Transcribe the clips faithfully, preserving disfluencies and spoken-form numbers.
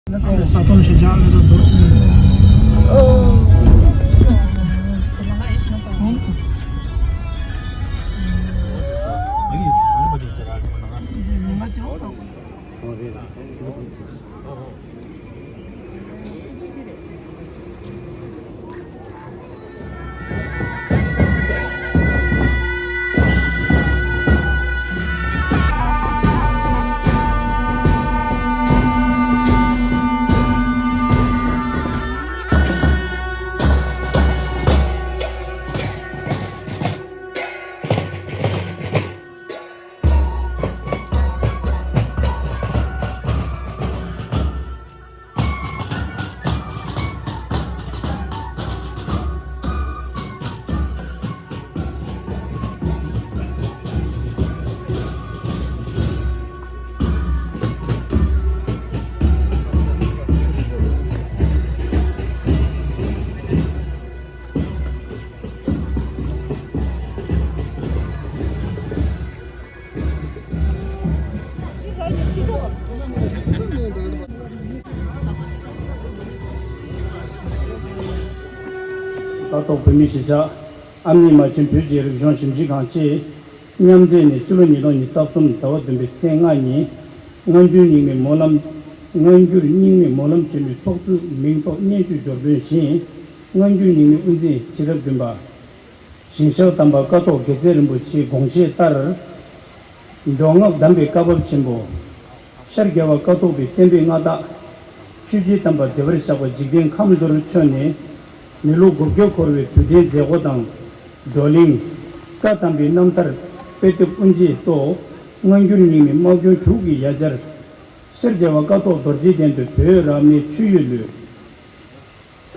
ས་སྟོང་ཞེས་བྱ་ལ་དང་འདུག་ཀ་ཐོག་བོད་མིའི་གཞིས་ཆགས་ཨ་མྱེས་རྨ་ཆེན་བོད་ཀྱི་རིག་གཞུང་ཞིབ་འཇུག་ཁང་བཅས་མཉམ་འབྲེལ་ནས་ཕྱི་ལོ་ཉིས་སྟོང་ཉི་ཤུ་རྩ་གསུམ་ཟླ་བ་བདུན་པའི་ཚེས་ལྔ་ཉིན་སྔ་འགྱུར་རྙིང་མའི་སྨོན་ལམ། སྔ་འགྱུར་རྙིང་མའི་སྨོན་ལམ་ཆེན་མོའི་ཚོགས་གཙོའི་མིང་ཐོག་སྙན་ཞུ་འབྱོར་དོན་བཞིན། སྔ་འགྱུར་རྙིང་མའི་དབུ་འཛིན་རྗེ་རབས་བདུན་པ་ཞིང་གཤེགས་དམ་པ་ཀཿཐོག་རྒྱལ་མཚན་རིན་པོ་ཆེའི་དགོངས་བཞེད་ལྟར། མདོ་སྔགས་གདམས་པའི་བཀའ་བབས་ཆེན་པོ། ཤར་རྒྱལ་བ་ཀཿཐོག་པའི་བསྟན་པའི་མངའ་བདག་ཆོས་རྗེ་དམ་པ་བདེ་བར་གཤེགས་པ་འཇིག་རྟེན་ཁམས་འདིར་བྱོན་ནས། མི་ལོ་དགུ་བརྒྱ་འཁོར་བའི་དུས་དྲན་མཛད་སྒོ་དང་། བགྲོ་གླེང་། བཀའ་གདམས་པའི་རྣམ་ཐར། དཔེ་དེབ་དབུ་འབྱེད་སོགས་སྔ་འགྱུར་རྙིང་མའི་དམག་དཔོན་དྲུག་གི་ཡ་གྱལ། ཤར་རྒྱལ་བ་ཀཿཐོག་རྡོ་རྗེ་གདན་དུ་བོད་རབ་གནས་ཆུ་ཡོས་ལོའི་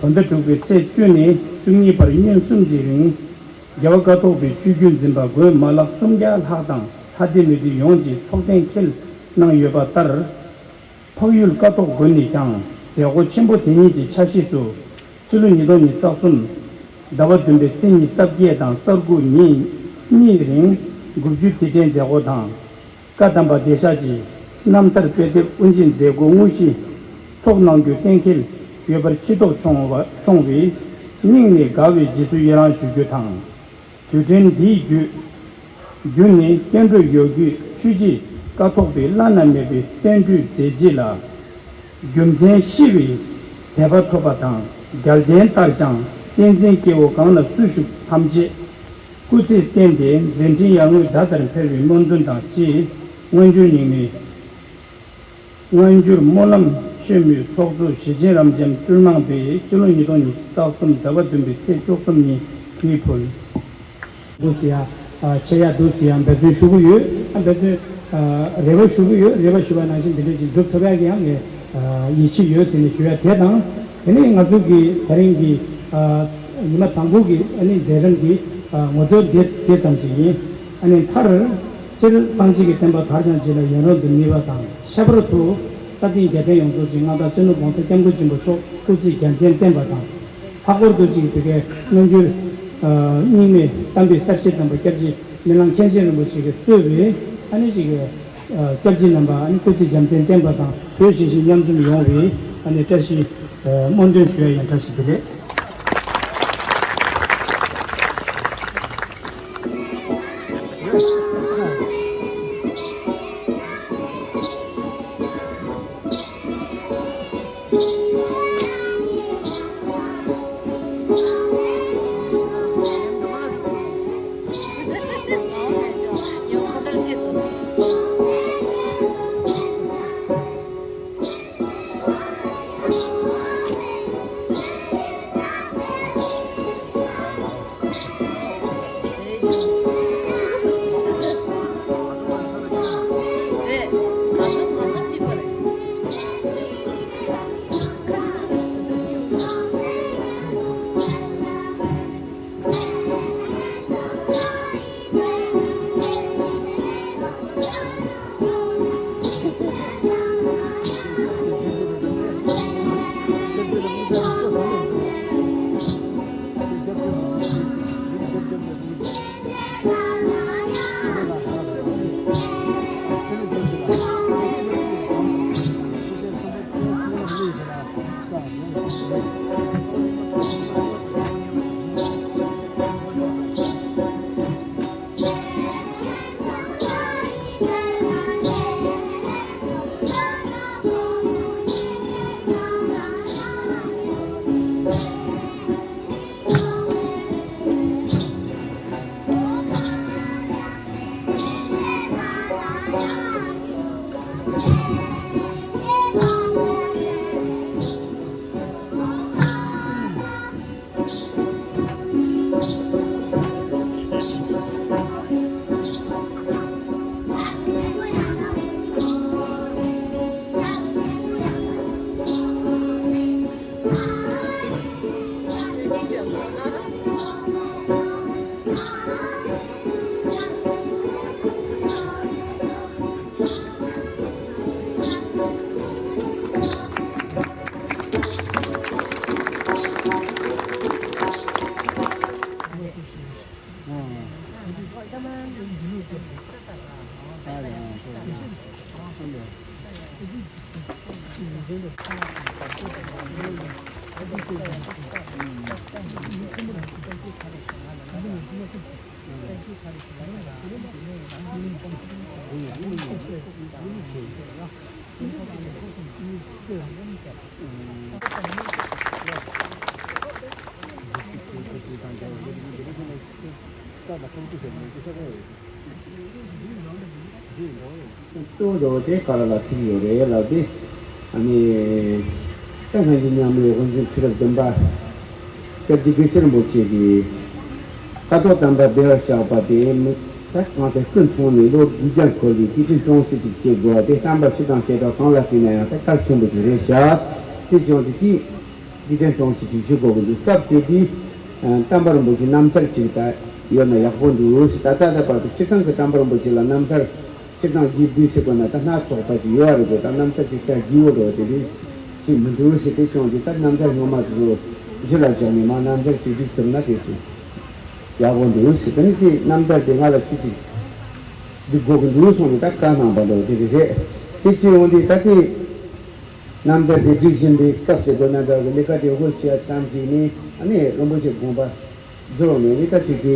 བོད་ཟླ་དྲུག་པའི་ཚེས་བཅུ་ནས་བཅུ་གཉིས་བར་ཉིན་གསུམ་གྱི་རིང་། རྒྱལ་བ་ཀཿཐོག་པའི་ཆོས་བརྒྱུད་འཛིན་པ་དགོན་མ་ལག་སུམ་བརྒྱ་ལྷག་དང་ལྷ་སྡེ་མི་སྡེ་ཡོངས་ཀྱིས་ཚོགས་གཏན་འཁེལ་གནང་ཡོད་པ་ལྟར། འཕགས་ཡུལ་ཀཿཐོག་དགོན་ནས་ཀྱང་མཛད་སྒོ་ཆེན་པོ་དེ་ཉིད་ཀྱི་ཆ་ཤས་སུ། སྤྱི་ལོ་ཉིས་སྟོང་ཉི་ཤུ་རྩ་གསུམ་ཟླ་བ་བདུན་པའི་ཚེས་ཉི་ཤུ་རྩ་བརྒྱད་དང་རྩ་དགུ་ཉིན་གཉིས་རིང་དགུ་བཅུའི་དུས་དྲན་མཛད་སྒོ་དང་། བཀའ་གདམས་པ་བདེ་གཤེགས་ཀྱི་རྣམ་ཐར་དཔེ་དེབ་དབུ་འབྱེད་མཛད་སྒོ་དངོས་གཞི་ཚོགས་གནང་རྒྱུ་གཏན་འཁེལ་ཡོད་པར་ཕྱི་ཐོག་བྱུང་བ་བྱུང་བས་སྙིང་ནས་དགའ་བའི་རྗེས་སུ་ཡི་རང་ཞུ་རྒྱུ་དང་། དུས་དྲན་འདིའི་བརྒྱུད་བརྒྱུད་ནས་བསྟན་འགྲོའི་ཡོ་རྒྱུད་ཆོས་རྗེ་ཀཿཐོག་པའི་བླ་ན་མེད་པའི་བསྟན་འགྲོའི་མཛད་རྗེས་ལ། རྒྱུ་མཚན་ཤེས་པའི་དད་པ་ཐོབ་པ་དང་རྒྱལ་བསྟན་ལྟར་བཞེངས་བསྟན་འཛིན་སྐྱེ་བོ་གང་ན་སུ་བཞུགས་ཐམས་ཅད་སྐུ་ཚེ་བརྟན་ཏེ་མཛད་འཕྲིན་ཡར་ངོའི་ཟླ་ལྟར་འཕེལ་བའི་སྨོན་འདུན་དང་བཅས་སྔ་འགྱུར་རྙིང་མའི་སྔ་འགྱུར་སྨོན་ལམ་ཆེན་མོའི་ཚོགས་གཙོ་ཞེ་ཆེན་རབ་འབྱམས་སྤྲུལ་སྣང་པས་སྤྱི་ལོ་ཉིས་སྟོང་ཉི་ཤུ་རྩ་གསུམ་ཟླ་བ་བདུན་པའི་ཚེས་བཅུ་གསུམ་ཉིན་གྱི་ཕུལ། འདུག་ཟེར་ཡ། ཆེ་ཡ་འདུག་ཟེར་ཡ་འབད་བརྩོན་ཞུ་གི་ཡོད། འབད་བརྩོན་རེ་བ་ཞུ་གི་ཡོད། རེ་བ་ཞུ་བ་ནང་བཞིན་འདི་འདྲ་ཅིག་འགྲུབ་ཐུབ་ཡ་གི་ཡང་ངས་ཡིད་ཆེས་ཡོད་ཟེར་ནས་ཞུ་ཡ་དེ་དང་། དེ་ནས་ང་ཚོ་གི་ད་རིང་གི་ཉི་མ་དང་པོ་གི་ཨ་ནི་མཛད་རིམ་གྱི་ངོ་སྤྲོད་དེ་དེ་ཙམ་ཞིག་ཡིན། ཨ་ནི་མཐར། སྤྱིར་སངས་རྒྱས་ཀྱི་བསྟན་པ་དར་ཞིང་རྒྱས་ལ་ཡུན་རིང་དུ་གནས་པ་དང་། ཁྱད་པར་དུ་ས་སྟེང་རྒྱལ་བསྟན་ཡོངས་རྫོགས་ཀྱི་མངའ་བདག་སྤྱི་ནོར་༸གོང་ས་༸སྐྱབས་མགོན་ཆེན་པོ་མཆོག་སྐུ་ཚེ་རྒྱལ་མཚན་བརྟན་པ་དང་། ལྷག་པར་དུ་གཅིག་དེ་གའི་སྔ་འགྱུར་རྙིང་མའི་གཏམ་དཔེ་གསར་བཞེངས་དམ་པ་སྐྱབས་རྗེ་མི་ལང་མཁན་ཆེན་རིན་པོ་ཆེ་གིས་གཙོས་པའི་ཨ་ནི་གཅིག་གི་སྐྱབས་རྗེ་རྣམ་པ་ཨ་ནི་སྐུ་ཚེ་རྒྱལ་མཚན་བརྟན་པ་དང་བོད་གཞིས་བྱེས་མཉམ་འཛོམས་ཡོང་བའི་ཨ་ནི་བཀྲ་ཤིས་སྨོན་འདུན་ཞུ་ཡ་ཡིན། བཀྲ་ཤིས་བདེ་ལེགས། གཏོང་འགྲོ་དེ་ག་ར་ལ་ཐུག་ཡོད་རེད་ལབ་དེ། ཨ་ནི། ད་སྔ་ཡི་མཉམ་མེད་དབུ་འཛིན་ཚེ་རབས་བདུན་པ། སྐྱབས་རྗེ་དགེ་ཚུལ་རིན་པོ་ཆེ་གིས། ཁ་དོག་དམ་པ་བདེ་བར་གཤེགས་པ་དེ་མི་ད་གང་དེ་ཀུན་མཐོང་ནས་ལོ་དགུ་བརྒྱ་འཁོར་བའི་སྐྱེ་ཕྲེང་ཅུང་ཟད་ཅིག་སྐྱེ་དགོས་པ་དེ་བསྟན་པ་སྤྱི་དང་བྱེ་བྲག་གང་ལ་བལྟས་ན་ཡང་ད་གལ་ཆེན་པོ་ཅིག་རེད་ཤག་དེ་བྱུང་དུས་དེའི་སྐྱེ་ཕྲེང་ཅུང་ཟད་ཅིག་ཞུ་དགོས་ཀྱི་འདུག་སྐབས་དེ་དུས་བསྟན་པ་རིན་པོ་ཆེ་རྣམ་ཐར་ཅིག་ད་ཡོད་ན་ཡག་པོ་འདུག་ད་ལྟ་ད་བར་དུ་སྤྱིར་བཏང་གི་བསྟན་པ་རིན་པོ་ཆེ་ལ་རྣམ་ཐར། སྤྱིར་བཏང་རྒྱས་བསྡུས་ཟེར་དགོས་ན་ད་སྣ་ཚོགས་པ་ཅིག་ཡོད་རེད་དེ། ད་རྣམ་ཐར་ཅིག་ད་རྒྱས་པོ་འགྲོ་དེ་རིགས་ཅིག་མི་འདུག་ཟེར་དེ་བྱུང་དུས་ད་རྣམ་ཐར་སྔོན་མ་དེ་ཚོ་གཞི་ལ་བཞག་ནས་མ་རྣམ་ཐར་ཅིག་བསྒྲིགས་ཐུབ་ན་དེ་སུ་ཡག་པོ་འདུག་ཟེར། དེ་ནི་དེ་རྣམ་ཐར་དེ་ང་ལ་ཅི་ཅིག་འདི་དགོས་ཀྱི་འདུག་གསུངས་ནས་ད་བཀའ་གནང་པ་འདྲ་བོ་དེ་རེད། དེ་བྱས་ཡོང་དུས་ད་དེ་རྣམ་ཐར་དེ་སྒྲིག་བཞིན་པའི་སྐབས་སུ་དགོས་ན་འདྲ་བོ་ལས་ཀ་དེ་དབུ་བྱས་ཙམ་གྱིས་ནི་ཨ་ནི་རིན་པོ་ཆེ་དགོངས་པ། རྫོགས་ནས་ནི་ད་ཅིག་གི་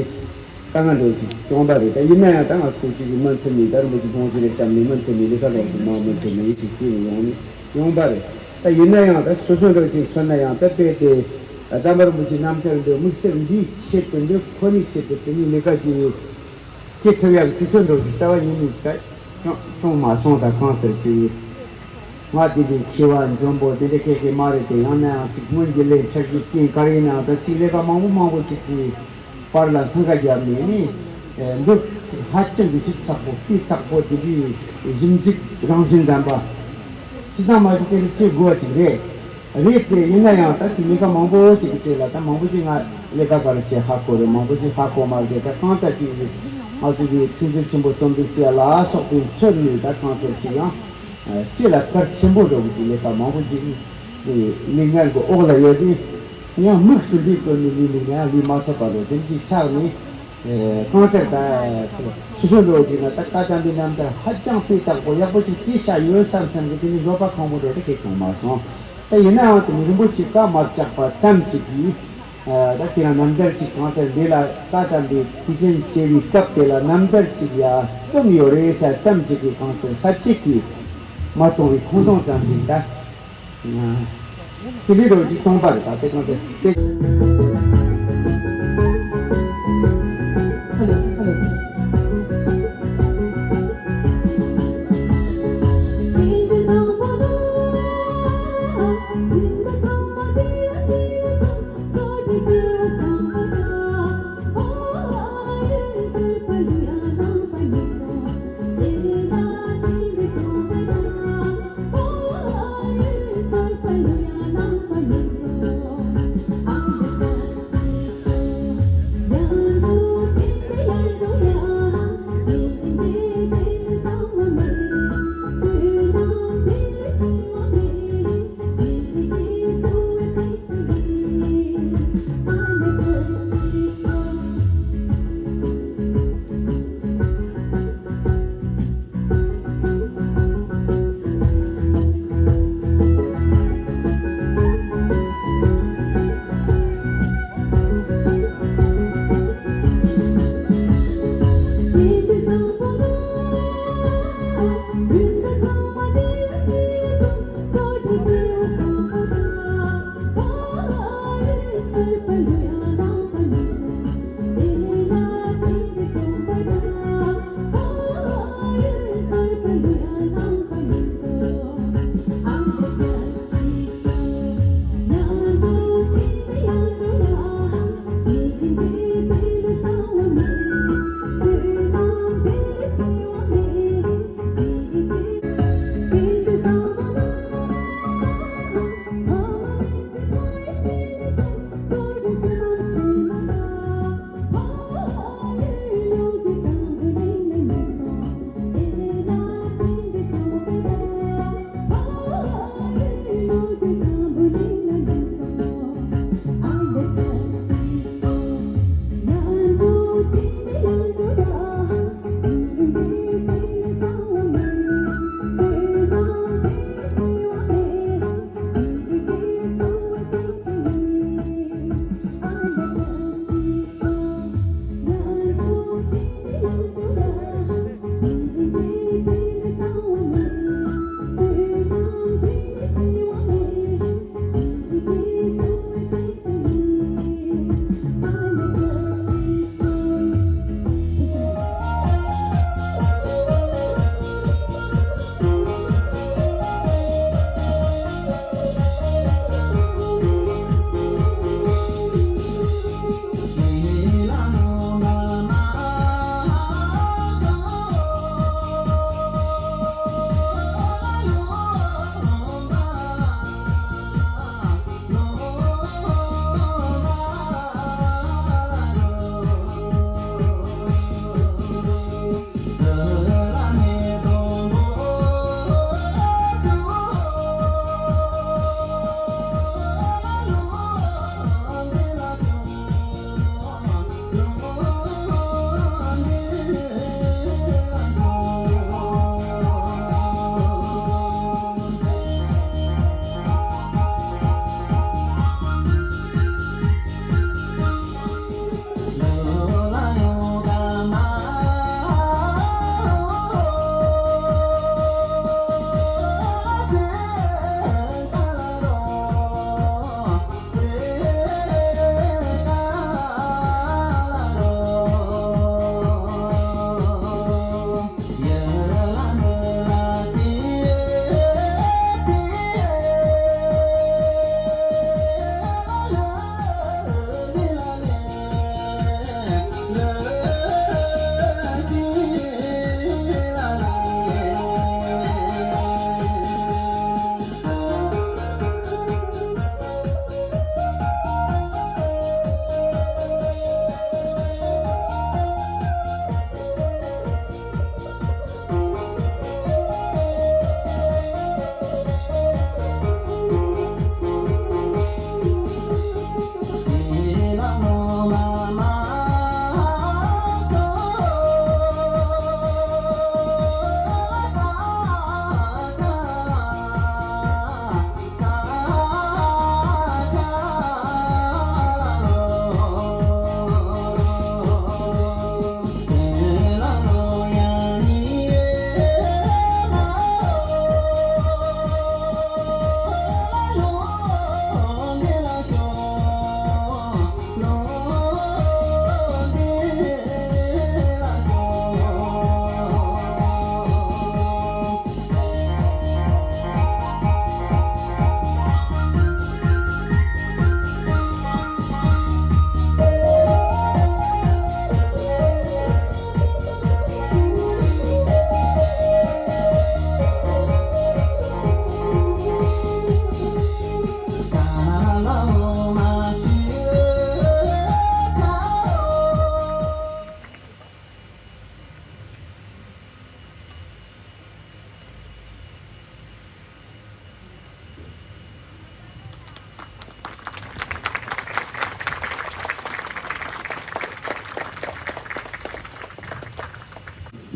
དཀའ་ངལ་འདྲ་ཅིག་བྱུང་བ་རེད། ད་ཡིན་ན་ཡང་ད་ང་ཚོ་ཅིག་གི་མུ་མཐུད་ནས་ད་རིན་པོ་ཆེ་དགོངས་གཞི་རེད་བསམ་ནས་མུ་མཐུད་ནས་ལས་ཀ་ལོག་ཏུ་མ་མུ་མཐུད་ནས་ཅིག་བྱས་ནས་ཡོང་ནས་ཡོང་བ་རེད། ད་ཡིན་ན་ཡང་ད་སོ་སོ་འདྲ་ཅིག་མཚོན་ན་ཡང་ད་དཔེ་དེ་བསྟན་པ་རིན་པོ་ཆེ་རྣམ་ཐར་འདི་དམིགས་བསལ་འདིའི་ཆེད་དུ་འདི་ཁོ་ནའི་ཆེད་དུ་དེ་ནས་ལས་ཀ་བྱས་ནས་སྐྱེ་ཐུབ་ཡག་དུས་ཚོད་འགྲོ་གི་རྩ་བ་ཉིད་ནས་ད་བྱུང་བྱུང་མ་སོང་། ད་གང་ཟེར་གྱི་ང་དེ་འདྲའི་མཁས་པ་འཇོན་པོ་དེ་འདྲ་སྐད་ཀྱི་མ་རེད་དེ། ཡང་ན་ཡང་ཅིག་སྔོན་གྱི་ལས་འཆར་གྱི་རྐྱེན་ག་རེ་ཡིན་ནའང་ད་ཅིག་ལས་ཀ་མང་པོ་མང་པོ་ཅིག་གི་བར་ལ་འཚང་ཁ་བརྒྱབ་ནས་ནི་འདི་ཧ་ཅང་གི་ཞིབ་ཚགས་པོ་སྤུས་དག་པོ་དེ་འདྲའི་ཞིབ་འཇུག་རང་བཞིན་ལྡན་པ་ཅི་ཙམ་མ་ཞིག་དེ་ནི་བྱེད་དགོས་པ་ཅིག་རེད། རེད་དེ་ཡིན་ན་ཡང་ད་ཅིག་ལས་ཀ་མང་པོ་ཅིག་གི་སྟེང་ལ་ད་མང་པོ་ཅིག་ང་ལས་ཀ་ག་རེ་བྱེད་ཧ་གོ་རེད། མང་པོ་ཅིག་ཧ་གོ་མ་རེད། ད་གང་ལྟར་ཅིག་ང་ཚོ་གི་ཆོས་འཛིན་ཆེན་པོ་རྩོམ་པའི་སྲས་ལ་སོགས་པའི་ཚུལ་ནས་ད་གང་ལྟར་ཅིག་ཡང་སྤྱི་ལ་གལ་ཆེན་པོ་འགྲོ་གི་ཅིག་ལས་ཀ་མང་པོ་ཅིག་ལས་ངན་གྱི་འོག་ལ་ཡོད་དུས་ཡང་དམིགས་སུ་འདི་བཏོན་ནས་ལས་ལས་ངན་ལས་མ་ཐུབ་པ་རེད། དེ་ཅིག་ཆགས་ནས། གང་ལྟར་ད་སོ་སོ་འགྲོ་རྒྱུ་ན་ད་བཀའ་གདམས་པའི་རྣམ་ཐར་ཧ་ཅང་སྤུས་དག་པོ་ཡག་པོ་ཞིག་བྲིས་བཞག་ཡོད་བསམ་བསམ་གི་དེ་ནི་འགྲོ་པ་ཁོང་པོ་འགྲོ་དེ་གས་བྱུང་མ་སོང་། ད་ཡིན་ནའང་དེ་ནི་རིན་པོ་ཆེ་བཀའ་མ་བཅག་པ་ཙམ་ཅིག་གིས་ད་དེ་ཡང་རྣམ་ཐར་ཅིག་གང་ལྟར་འདི་ལ་བཀའ་གདམས་པའི་དུས་ཆེན་བྱེད་པའི་སྐབས་དེ་ལ་རྣམ་ཐར་ཅིག་ཡ་བཏོན་ཡོད་རེད་ཟེར་ཙམ་ཅིག་གིས་གང་ལྟར་ས་བཅད་ཀྱིས་མ་གཏོང་བའི་ཁུངས་སྟོང་ཙམ་ཞིག་ད། དེ་ལས་རོགས་ཀྱི་སྟོང་པ་རེད་པ་དེ་གང་དེ་དེ།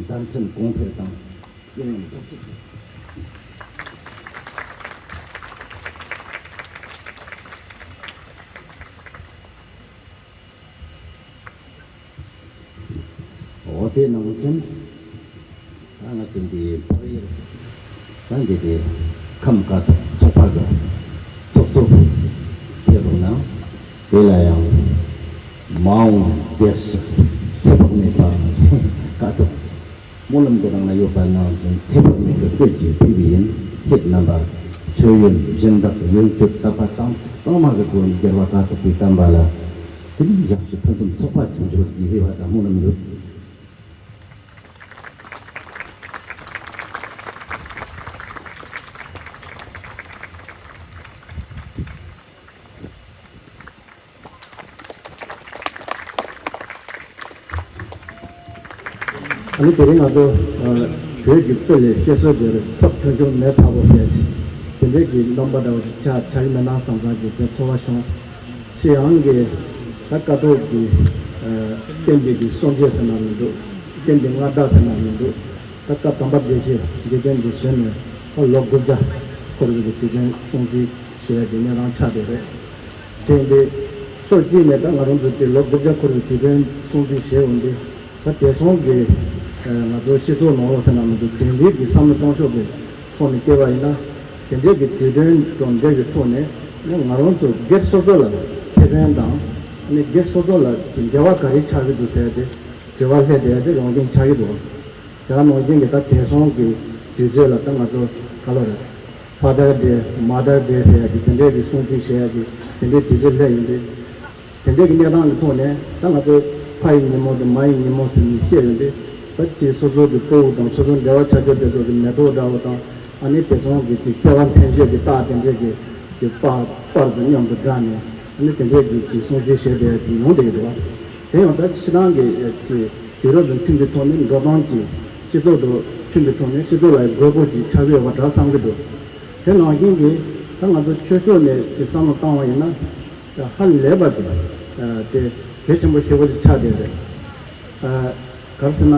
མཛད་འཕྲིན་གོང་འཕེལ་དང་། ཡུན་རིང་ཐོག་ཚུགས། འོ་དེ་ནང་བཞིན། ད་ང་ཚོ་འདི་ཕ་ཡུལ་ད་འདི་དེ་ཁམས་དཀའ་ཐུབ་ཚོགས་པ་གི་ཚོགས་གཙོ་ཕེབས་རོགས་གནང་། དེ་ལ་ཡང་མ་འོངས་བདེ་ཚེ་བག་མེད་པ་དཀའ་ཐུབ་སྨོན་ལམ་འདི་རང་ལ་ཡོད་པ་ནང་བཞིན་ཚེ་བག་མེད་ཀྱི་བཀོད་ཅིག་ཕུལ་བ་ཡིན། ཁྱེད་རྣམ་པ་མཆོད་ཡོན་སྦྱིན་བདག་ཡོན་སྤྲོད་དད་པ་དང་ཚང་མ་གི་སྒོ་ནས་རྒྱལ་བ་དཀའ་ཐུབ་པའི་བསྟན་པ་ལ་དེ་རིང་ཞབས་ཕྱི་ཕུན་སུམ་ཚོགས་པ་ཅིག་འབྱོར་གྱི་རེ་བ་དང་སྨོན་ལམ་ཡོད། ཨ་ནི་དེ་རིང་ང་ཚོ་ཨ་བོད་ཀྱི་དཔེ་ལས་བཤད་སྲོལ་དེར་ཐོབ་ཐང་ཆུང་མེད་ཐག་པོ་བཤད་ཅིག་དེ་འདྲའི་གི་རྣམ་པ་འདྲ་བོ་ཞིག་ཆགས་ཆགས་ཀྱི་མེད་ན་བསམ་བསམ་གྱི་དེ་ཚོར་བ་བྱུང་། ཁྱེད་རང་གིས་ད་དཀའ་ཐུབ་ཀྱི་ཨ་བསྟན་པའི་གི་སྲོལ་འབྱེད་ཟེར་ན་མི་འདུག་བསྟན་པའི་མངའ་བདག་ཟེར་ན་མི་འདུག་ད་བཀའ་དམ་པ་དགེ་བཤེས་དགེ་ལྡན་འདི་བྱོན་ནས་ད་ལོ་དགུ་བརྒྱ་འཁོར་བའི་གི་དུས་སྟོན་སྲུང་བརྩི་ཞུ་ཡ་གི་གནས་སྟངས་ཆགས་བསྡད་རེད། དེ་འདི་ཕྱོགས་གཅིག་ནས་ད་ང་རང་ཚོ་དེ་ལོ་དགུ་བརྒྱ་འཁོར་བའི་དུས་སྟོན་སྲུང་བརྩི་བྱས་ཡོང་དུས་ད་དེང་སང་གི་ང་ཚོ་སྤྱི་ཚོགས་ནང་ལོགས་ཟེར་ན་མི་འདུག་དེང་དུས་ཀྱི་བསམ་བློ་བཏང་ཕྱོགས་ཀྱི་ཐོག་ནས་བལྟས་པ་ཡིན་ན་དེ་འདྲའི་གི་དུས་སྟོན་གྲུབ་འབྲས་ཀྱི་ཐོག་ནས་ང་རང་ཚོ་སྒེར་སོ་སོ་ལ་ཁེ་ཕན་དང་ཨ་ནི་སྒེར་སོ་སོ་ལ་འབྲེལ་བ་ག་རེ་ཆགས་ཀྱི་འདུག་ཟེར་ཏེ་དྲི་བ་སླེབས་བསྡད་ཡ་དེ་རང་བཞིན་ཆགས་ཀྱི་འདུག་དེ་ག་ནང་བཞིན་གྱི་ད་དེང་སང་གི་དུས་ཚོད་ལ་ད་ང་ཚོ་ག་ལ་རེད། ཕ་དར་ཌེ་མ་དར་ཌེ་ཟེར་ཡ་གི་དེ་འདྲའི་གི་སྲུང་བརྩི་བྱེད་ཡ་གི་དེ་འདྲའི་དུས་ཚོད་སླེབས་ཡོང་དུས། དེ་འདྲའི་གི་གནས་སྟངས་ཀྱི་ཐོག་ནས་ད་ང་ཚོ་ཕ་ཡི་ཉིན་མོ་དང་མ་ཡི་ཉིན་མོ་ཟེར་ནས་བཤད་ཡོང་དུས་ད་ཅིག་སོ་སོ་གི་སྤོ་བོ་དང་སོ་སོ་འབྲེལ་བ་ཆ་ཆོད་དེ་ཚོ་གི་མེ་ཏོག་འདྲ་བོ་དང་ཨ་ནི་དེ་ཚོ་གི་ཅིག་སྐྱེ་བ་འཕེན་བྱེད་ཀྱི་རྟགས་དེ་འདྲའི་གི་གི་པར་པར་དང་མཉམ་དུ་སྦྲགས་ནས་ཨ་ནི་དེ་འདྲའི་གི་ཅིག་སྲུང་བརྩི་བྱེད་བསྡད་ཡ་ཅིག་ཡོང་བསྡད་ཀྱི་འདུག་དེ་ཡང་ད་ཕྱི་ནང་གི་ཅིག་དུས་རབས་དང་མཐུན་པའི་ཐོག་ནས་འགྲོ་སྟངས་ཀྱི་སྤྱི་ཚོགས་དང་མཐུན་པའི་ཐོག་ནས་སྤྱི་ཚོགས་ལ་དགོས་མཁོ་ཅིག་ཆགས་ཀྱི་ཡོད་པ་འདྲ་བསམ་གྱི་འདུག་དེ་ནང་བཞིན་གྱི་ད་ང་ཚོ་ཆོས་ཕྱོགས་ནས་ཀྱི་བསམ་བློ་བཏང་བ་ཡིན་ན་ཧ་ལས་པ་དེ་དེ་གལ་ཆེན་པོ་ཞེ་པོ་ཅིག་ཆགས་བསྡད་རེད། ག་རེ་ཟེར་ན་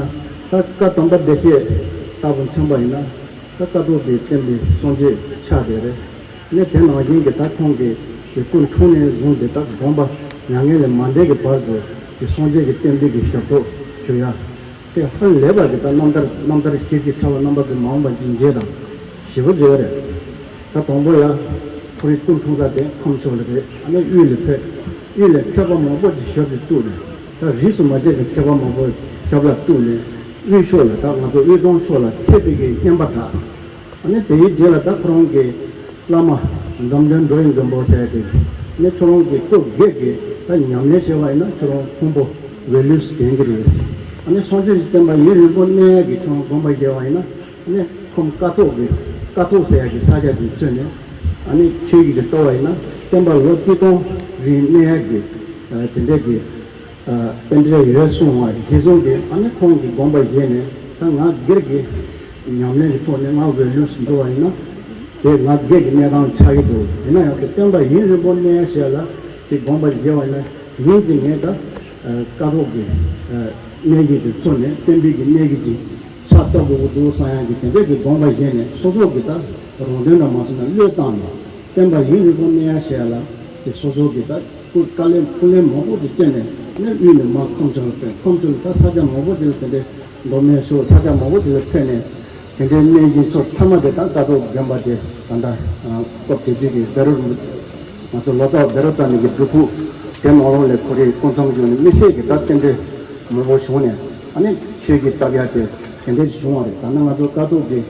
ད་བཀའ་དམ་པ་བདེ་གཤེགས་ལྟ་བུ་མཚོན་པ་ཡིན་ན་ད་བཀའ་ཐུབ་པའི་བསྟན་པའི་སྲུང་བརྩི་ཆགས་བསྡད་རེད། ནས་དེ་ནང་བཞིན་གྱི་ད་ཁོང་གི་གི་སྐུ་འཁྲུངས་ནས་བཟུང་སྟེ་ད་དགོངས་པ་མྱ་ངན་ལས་མ་འདས་ཀྱི་བར་དུ་གི་སངས་རྒྱས་ཀྱི་བསྟན་པའི་གི་ཞབས་ཏོག་ཞུ་ཡ། དེ་ཧ་ལས་པ་གི་ད་རྣམ་ཐར་རྣམ་ཐར་ཞིབ་ཀྱི་ཕྲ་བ་རྣམ་པ་ཚོ་མ་འོངས་པ་ཅིག་མཇལ་དང་ཞིབ་པོ་མཇལ་བ་རེད། ད་དང་པོ་ཡ་ཁོ་རའི་སྐུ་འཁྲུངས་ས་དེ་ཁམས་ཕྱོགས་ལ་རེད། ཨ་ནི་དབུས་ལ་ཕེབས། དབུས་ལ་མཁས་པ་མང་པོ་ཅིག་ཞབས་ཀྱིས་གཏུགས་ནས་ད་རིས་སུ་མ་ཆད་པའི་མཁས་པ་མང་པོ་ཞབས་ལ་གཏུགས་ནས་དབུས་ཕྱོགས་ལ་ད་ང་ཚོ་དབུས་གཙང་ཕྱོགས་ལ་ཕེབས་པའི་གི་བསྙེན་པ་གྲགས། ཨ་ནི་དེའི་རྗེས་ལ་ད་ཁོ་རང་གི་བླ་མ་འཛམ་གདོང་འགྲོ་བའི་མགོན་པོ་ཟེར་ཏེ་ཨ་ནི་ཁྱོད་རང་གི་སྐུ་སྒེར་གྱི་ད་ཉམས་ལེན་བྱས་པ་ཡིན་ན་ཁྱོད་རང་ཕུང་པོ་འོད་ལུས་སུ་ལྡན་གྱི་རེད། ཨ་ནི་སངས་རྒྱས་ཀྱི་བསྟན་པ་ཡུན་རིང་པོ་གནས་ཡག་གི་ཁྱོད་རང་དགོངས་པ་བཞེས་པ་ཡིན་ན་ཨ་ནི་ཁོང་ཀཿཐོག་གི་ཀཿཐོག་ཟེར་ཡག་གི་ས་ཆ་དེ་བཙོན་ནས་ཨ་ནི་ཆོས་ཀྱི་ལྟ་བ་ཡིན་ན་བསྟན་པ་ལོ་བཅུ་སྟོང་རིང་གནས་ཡག་གི་དེ་འདྲས་ཀྱི་རྟེན་འབྲེལ་ཡོད་གསུངས་པ་རྗེ་བཙུན་གྱིས་ཨ་ནི་ཁོང་གི་དགོངས་པ་བཞེས་ནས་ད་ང་སྒེར་གྱི་ཉམས་ལེན་གྱི་ཐོག་ནས་ང་འོད་ལུས་སུ་འགྲོ་བ་ཡིན་ན་དེ་ང་སྒེར་གྱི་གནས་སྟངས་ཆགས་ཀྱི་འདུག་ཡིན་ན་ཡང་དེ་བསྟན་པ་ཡུན་རིང་པོ་གནས་ཞེས་ལ་དེ་དགོངས་པ་བཞེས་པ་ཡིན་ན་ཡིན་གྱི་ངས་ད་ཀཿཐོག་གི་གནས་ཀྱི་དེ་ཚོ་ནས་བསྟན་པའི་གི་གནས་ཀྱི་ཅིག་ཕྱག་བཏབ་དགོས་ཀྱི་འདུག་བསམ་ཡང་གི་དེ་འདྲས་ཀྱི་དགོངས་པ་བཞེས་ནས་སོ་སོ་གི་ད་རང་དོན་འདྲ་མ་སོང་ན་བློས་བཏང་ནས་བསྟན་པ་ཡུན་རིང་པོ་གནས་ཞེས་ལ་དེ་སོ་སོ་གི་ད། སྐུ་དཀའ་ལས་ཕུགས་ལས་མང་པོ་ཅིག་བསྐྱལ་ནས་ནས་དབུས་ནས་མར་ཁམས་ཕྱོགས་ལ་ཕེབས། ཁམས་ཕྱོགས་ལ་ད་ས་ཆ་མང་པོ་ཅིག་ལ་དེ་འདྲའི་མདོ་སྨད་ཕྱོགས་ས་ཆ་མང་པོ་ཅིག་ལ་ཕེབས་ནས་དེ་འདྲའི་གནས་ཡིན་ཚོ་མཐའ་མ་དེ་ད་ཀཿཐོག་དགོན་པ་དེ་ད་ལྟ་སྐབས་དེ་དུས་ཀྱི་བཻ་རོ་རིན་པོ་ང་ཚོ་ལོ་ཙཱ་བ་བཻ་རོ་ཙ་ན་གི་སྒྲུབ་ཕུག་དེ་ནང་ལོགས་ལ་ཁོ་རའི་སྐུ་མཚམས་བཞུགས་ནས་དམིགས་བསལ་གྱི་ད་རྟེན་འབྲེལ་མང་པོ་བྱུང་ནས་ཨ་ནི་ཆོས་ཀྱི་བཏབ་ཡ་དེ་དེ་འདྲའི་བྱུང་བ་རེད། ད་ནི་ང་ཚོ་ཀཿཐོག་གི་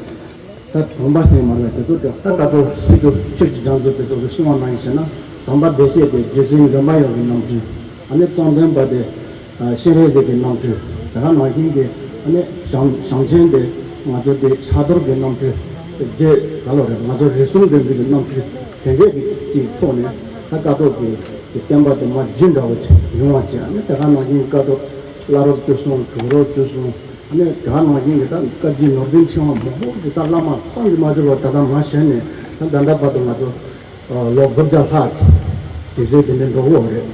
ད་དགོན་པ་ཟེར་མ་རེད། དེ་ཚོ་དེ་ད་ཀཿ་ཐོག་སི་ཏུ་ཆོས་ཀྱི་རྒྱ་མཚོ་དེ་ཚོ་གི་གསུང་བ་ནང་བཞིན་བྱས་ན་དམ་པ་བདེ་གཤེགས་དེ་རྗེ་བཙུན་འདྲེན་པ་ཡོད་པའི་རྣམ་འཕྲུལ། ཨ་ནི་གཙང་སྟོན་པ་དེ་སྤྱན་རས་གཟིགས་ཀྱི་རྣམ་འཕྲུལ། དེ་ག་ནང་བཞིན་གྱི་ཨ་ནི་བྱང་བྱང་ཆེན་དེ་ང་ཚོ་དེ་ཕྱག་རྡོར་གྱི་རྣམ་འཕྲུལ། རྗེ་ག་ལོ་རེད། ང་ཚོ་རིགས་གསུམ་མགོན་པོའི་རྣམ་འཕྲུལ་དེ་འདྲས་ཀྱི་ཐོག་ནས་ད་ཀཿ་ཐོག་གི་གི་བསྟན་པ་དེ་མར་རྒྱུན་འདྲ་བོ་ཡོང་བ་བྱས། ཨ་ནི་དེ་ག་ནང་བཞིན་ཀཿ་ཐོག་བླ་རབས་བཅུ་གསུམ་དྲུག་རབས་བཅུ་གསུམ། ཨ་ནི་དེ་ག་ནང་བཞིན་གྱི་ད་བཀའ་བརྒྱུད་ནོར་བུའི་ཕྲེང་བ་མང་པོ་ཅིག་ད་བླ་མ་བསམ་གྱིས་མ་ཁྱབ་པ་ད་ལྟ་མ་བྱས་ནས་ད་ད་ལྟ་བར་དུ་ང་ཚོ་ལོ་དགུ་བརྒྱ་ལྷག་གི་དུས་ཚོད་དེ་འདྲ་འགྲོ་གི་ཡོད་རེད།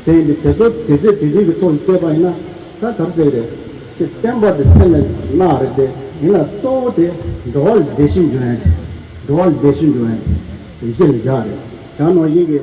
དེ་ཡིན་དུས་དེ་ཚོ་དུས་ཚོད་དེ་དུས་ཀྱི་ཐོག་ནས་བལྟས་པ་ཡིན་ན་ད་ག་རེ་ཟེར་རེད། བསྟན་པ་དེ་སེམས་ནས་གནང་རེད་དེ། ཡིན་ན་གཙོ་བོ་དེ་འགྲོ་བ་ལ་བདེ་སྐྱིད་འབྱུང་ཡ་དེ། འགྲོ་བ་ལ་བདེ་སྐྱིད་འབྱུང་ཡ་དེ་གཞི་ལ་བཞག་རེད། བཞག་ནང་བཞིན་གྱི།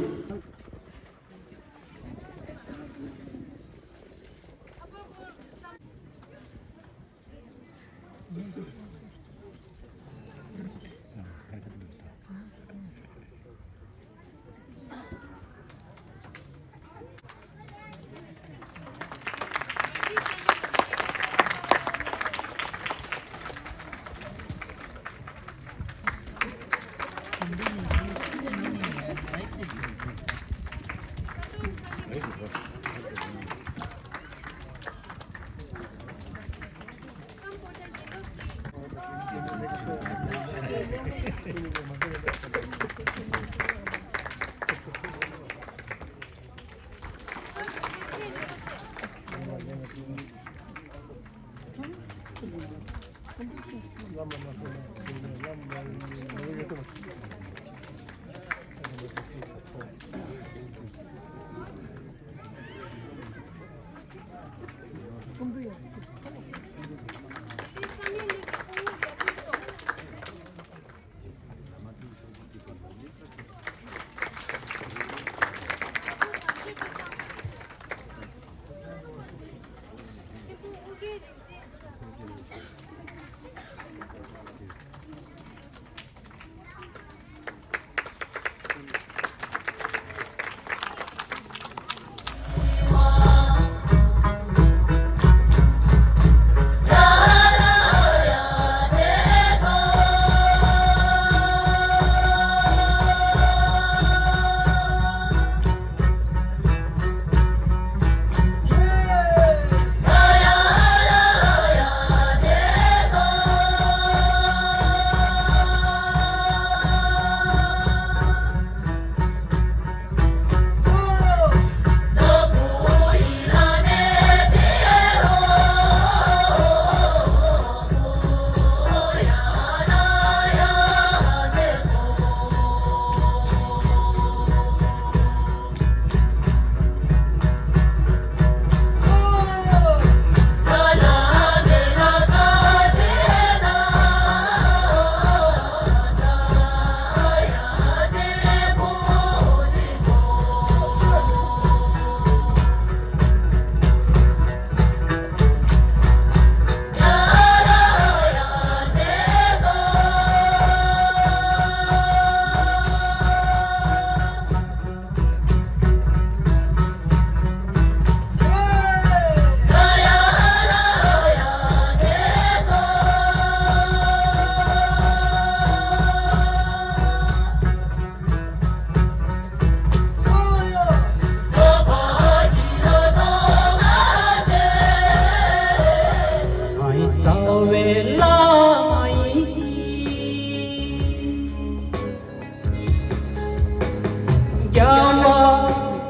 རྒྱལ་བ་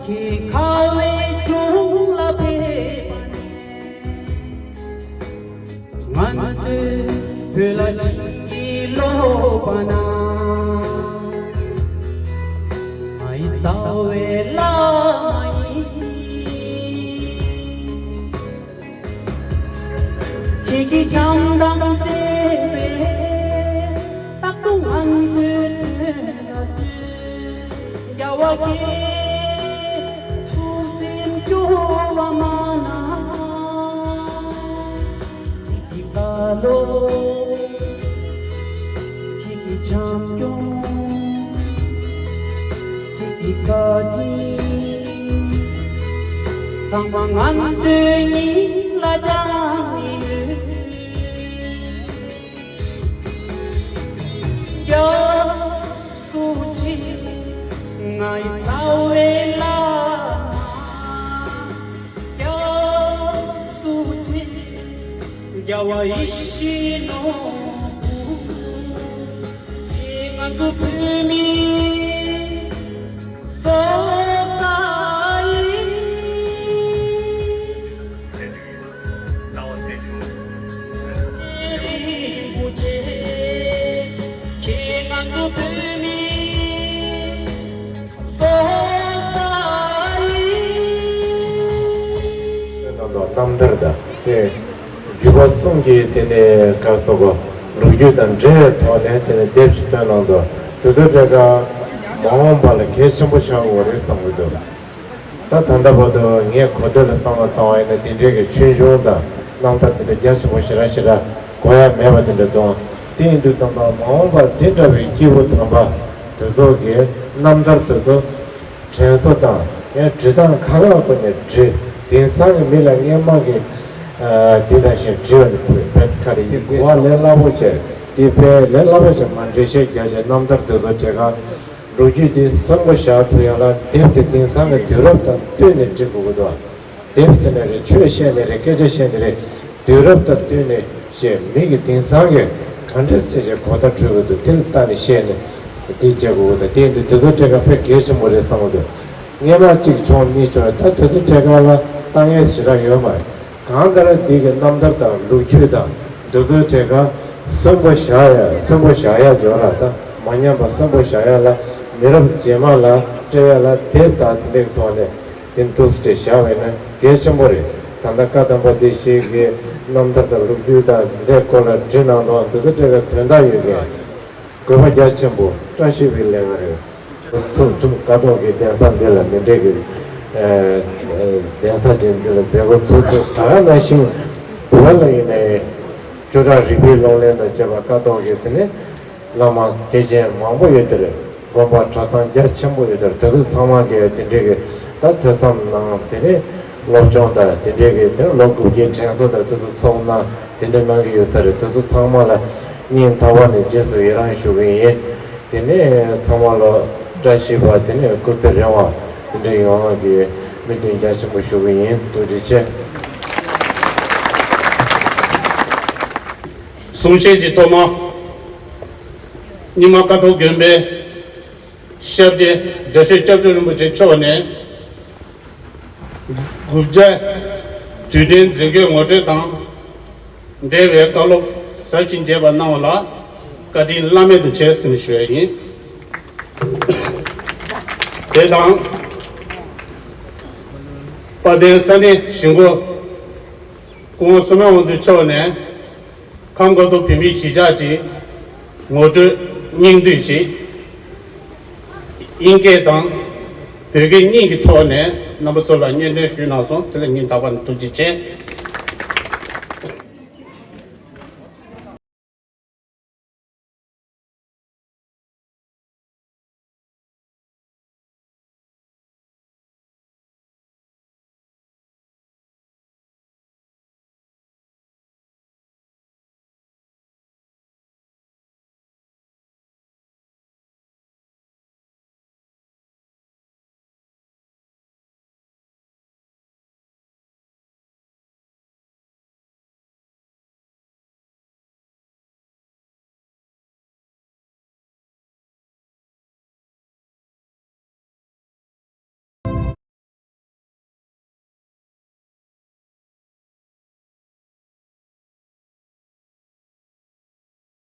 ཁྱེད་ཁ་བའི་ཅུང་ལ་ཕེབས་པ་ནས། ང་ཚོའི་བོད་ལ་ཆིག་སྒྲིལ་ལོག་པ་ན། ཨ་ཡི་རྩ་བའི་བླ་མ་ཡིན། ཁྱེད་ཀྱི་བྱམས་དང་བརྩེ་བས་རྟག་ཏུ་ང་ཚོའི་དོན་ལ་བརྩོན། རྒྱལ་བ་ཁྱེད་ཐུགས་སེམས་སྐྱོ་བ་མ་གནང་། ཁྱེད་ཀྱི་བཀའ་སློབ། ཁྱེད་ཀྱི་བྱམས་སྐྱོང་། ཁྱེད་ཀྱི་བཀའ་དྲིན། ཚང་མ་ང་ཚོའི་སྙིང་ལ་བཅངས་ནས་ཡོད། སུ་ཆེ་ང་ཡི་རྩ་བའི་བླ་མ། སྐྱབས་སུ་མཆི། རྒྱལ་བ་ཡིད་བཞིན་ནོར་བུ། ཁྱེད་ང་ཚོ་བོད་མིའི་སྲོག་རྩ་ཡིན། རྩ་བ་རྩེ་གཅིག་རིན་པོ་ཆེ། ཁྱེད་ང་ཚོ་བོད་མིའི་སྲོག་རྩ་ཡིན། རྣམ་ཐར་དང་དེ་བརྗོད་ པ་གསུམ་གྱི་དེ་ནས་ག་སོགས་ལོ་རྒྱུས་དང་འབྲེལ་བའི་ཐོག་ནས་དེ་ནས་དེབ་ཅིག་བཏོན་གནང་འདུག་དེ་ཚོ་འདྲ་ག་མ་འོངས་པ་ལ་གལ་ཆེན་པོ་ཆགས་དགོས་རེད་བསམ་གྱི་འདུག་ད་ད་ལྟ་བར་དུ་ངས་གོ་ཐོས་ལ་བསམ་བློ་བཏང་བ་ཡིན་ན་དེ་འདྲའི་གི་ཆོས་འབྱུང་དང་རྣམ་ཐར་དེ་འདྲ་རྒྱ་ཆེན་པོ་ཞེ་དྲག་ཞེ་དྲག་གོ་ཡ་མེད་པ་དེ་འདྲ་འདུག་དེ་ཡིན་དུས་ཙམ་པ་མ་འོངས་པར་དེ་འདྲ་བའི་སྐྱེས་བུ་དམ་པ་དེ་ཚོ་གི་རྣམ་ཐར་དེ་ཚོ་དྲན་གསོ་དང་ཡང་འབྲི་སྟངས་ཁག་ཁག་སྒོ་ནས་འབྲི། དེང་སང་གི་མི་ལ་སྔན་མ་གི་འདི་དང་གཞན་འབྲི་བ་ནི་བོད་བོད་ཁ་རེ་ཡིན། གོ་བ་ལས་སླ་པོ་བྱས་དེ་དཔེ་ལས་སླ་པོ་བྱས་མ་འགྲེལ་བཤད་རྒྱག་བྱས་རྣམ་ཐར་དེ་ཚོ་བྲིས་ག་ལོ་རྒྱུས་དེ་གསོན་པོ་བཞག་ཐུབ་ཡ་ལ་དེབ་དེ་དེང་སང་གི་དུས་རབས་དང་བསྟུན་ནས་འབྲི་དགོས་ཀྱི་འདུག་དེབ་ཟེར་ནི་རེད། ཆོས་བཤད་ནི་རེད། སྐད་ཆ་བཤད་ནི་རེད། དུས་རབས་དང་བསྟུན་ནས་བཤད། མི་གི་དེང་སང་གི་ག་འདྲ་བྱས་བྱས་གོ་བརྡ་འཕྲོད་ཀྱི་འདུག་དེ་ལ་བལྟས་ནས་བཤད་ནས་འདི་བྱེད་དགོས་ཀྱི་འདུག་དེ་འདི་དེ་ཚོ་བྲིས་ག་དཔེ་གལ་ཆེན་པོ་རེད་བསམ་གྱི་འདུག་སྔན་མ་གཅིག་བྱུང་གཉིས་བྱུང་ད་དེ་ཚོ་བྲིས་ག་ལ་ལྟ་ངན་ཞེ་དྲག་ཡོད་མ་རེད། གང་ལྟར་འདི་གི་རྣམ་ཐར་དང་ལོ་རྒྱུས་དང་འདི་ཚོའི་གྲས་ཀ་གསོན་པོ་བཞག་ཡ་གསོན་པོ་བཞག་ཡ་འཇོག་ར་ད་མ་ཉམས་པ་གསོན་པོ་བཞག་ཡ་ལ་མི་རབས་རྗེས་མ་ལ་སྤྲད་ཡ་ལ་དེབ་དང་དེ་འདྲའི་ཐོག་ནས་དེ་འདུག་སེ་བཞག་པ་ཡིན་ན་གལ་ཆེན་པོ་རེད། ད་ལྟ་བཀའ་གདམས་པ་བདེ་གཤེགས་ཀྱི་རྣམ་ཐར་དང་ལོ་རྒྱུས་དང་འདི་འདྲའི་སྐོར་ལ་བྲིས་གནང་དང་འདི་ཚོ་སྤྲད་ཡ་དོན་དག་ཡོད་མཁན། དགོས་པ་རྒྱ་ཆེན་པོ་བཀྲ་ཤིས་པའི་ལས་ཀ་རེད། ཚུགས་ཐུབ་ཀ་ཐོག་གི་གདན་ས་འདི་ལ་འདི་འདྲའི་གི་གདན་ས་ཅན་འདི་ལ་མཛད་སྒོ་ཚུགས་ཐུབ་ད་ག་ནང་བཞིན་བོད་ལ་ཡིན་ནའི་བཅུ་ཕྲག་རིག་པའི་གློག་ཀླད་དང་བཅས་པ་ཀ་ཐོག་གི་དེ་ནས་བླ་མ་དགེ་ཆེན་མང་པོ་ཡོད་དེ་རེད། དགོན་པ་གྲྭ་ཚང་རྒྱ་ཆེན་པོ་ཡོད་དེ་རེད། དེ་ཚོ་ཚང་མ་གི་དེ་འདྲའི་གི་ད་ཐོས་བསམ་གནང་དེ་ནས་སློབ་སྦྱོང་དང་དེ་འདྲའི་གི་དེ་ནས་ལོ་དགུ་བརྒྱའི་དྲན་གསོ་དང་དེ་ཚོ་ཚོགས་གནང་དེ་འདྲ་གནང་གི་ཡོད་ས་རེད། དེ་ཚོ་ཚང་མ་ལ་སྙིང་ཐག་པ་ནས་རྗེས་སུ་ཡི་རང་ཞུ་གི་ཡིན། དེ་ནས་ཚང་མ་ལ་བཀྲ་ཤིས་པ་དེ་ནས་སྐུ་ཚེ་རིང་བ་དེ་འདྲ་ཡོང་བ་གི་སྨོན་འདུན་རྒྱ་ཆེན་པོ་ཞུ་གི་ཡིན། ཐུགས་རྗེ་ཆེ། གསུང་བཤད་ཀྱི་ཐོག་མ་རྙིང་མ་ཀ་ཐོག་དགོན་པའི་ཤར་རྒྱལ་རྒྱལ་སྲས་སྐྱབས་མགོན་རིན་པོ་ཆེ་མཆོག་ནས་དགུ་བརྒྱ་དུས་དྲན་མཛད་སྒོའི་ངོ་སྤྲོད་དང་འབྲེལ་བའི་བཀའ་སློབ་ཟབ་ཅིང་རྒྱས་པ་གནང་བ་ལ་བཀའ་དྲིན་བླ་མེད་དུ་ཆེ་ཟེར་ནས་ཞུ་ཡ་ཡིན། དེ་དང་དཔལ་ལྡན་ས་གནས་གཞིས་འགོ་སྐུ་ངོ་བསོད་ནམས་དབང་འདུས་མཆོག་ནས་ཁམས་སྐོར་ཐོག་བོད་མིའི་གཞིས་ཆགས་ཀྱི་ངོ་སྤྲོད་སྙིང་བསྡུས་ཤིག་དབྱིན་སྐད་དང་བོད་སྐད་གཉིས་ཀྱི་ཐོག་ནས་རྣམ་པ་ཚོ་ལ་སྙན་སྒྲོན་ཞུས་གནང་སོང་། དེ་ལ་སྙིང་ཐག་པ་ནས་ཐུགས་རྗེ་ཆེ།